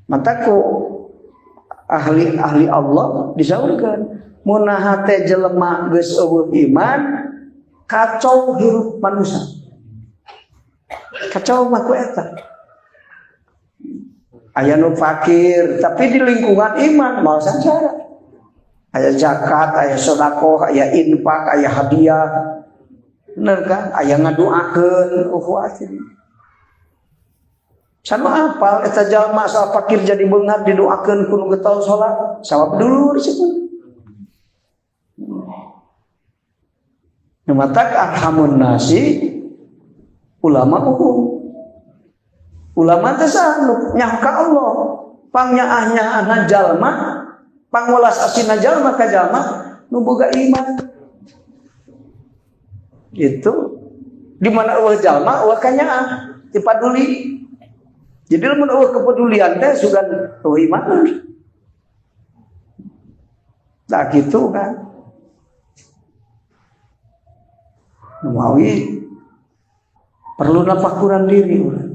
Mata ku ahli-ahli Allah disaurkeun mun hate jelema geus euweuh iman kacau hirup manusia. Kacau mah ku eta. Aya nu fakir tapi di lingkungan iman mau sangsara. Aya zakat, aya sedekah, aya infak, aya hadiah. Bener kan? Aya ngaduakeun ukhuwatin. Sama apal eta jalma asal fakir jadi beunghar didoakeun ku nu getol salat, sawab dulur sih. Matak arhamun nasi ulama hukum. Ulama teh saha nu nyaho ka Allah, pangnyaah-nyaahna jalma, pangwelas asihna jalma ka jalma nu boga iman. Itu di mana euweuh jalma euweuh kanyaah, dipaduli. Jadi lamun euweuh kepedulian teh sugan euweuh iman. Nah gitu kan. Mawi perlu nafakuran diri urang.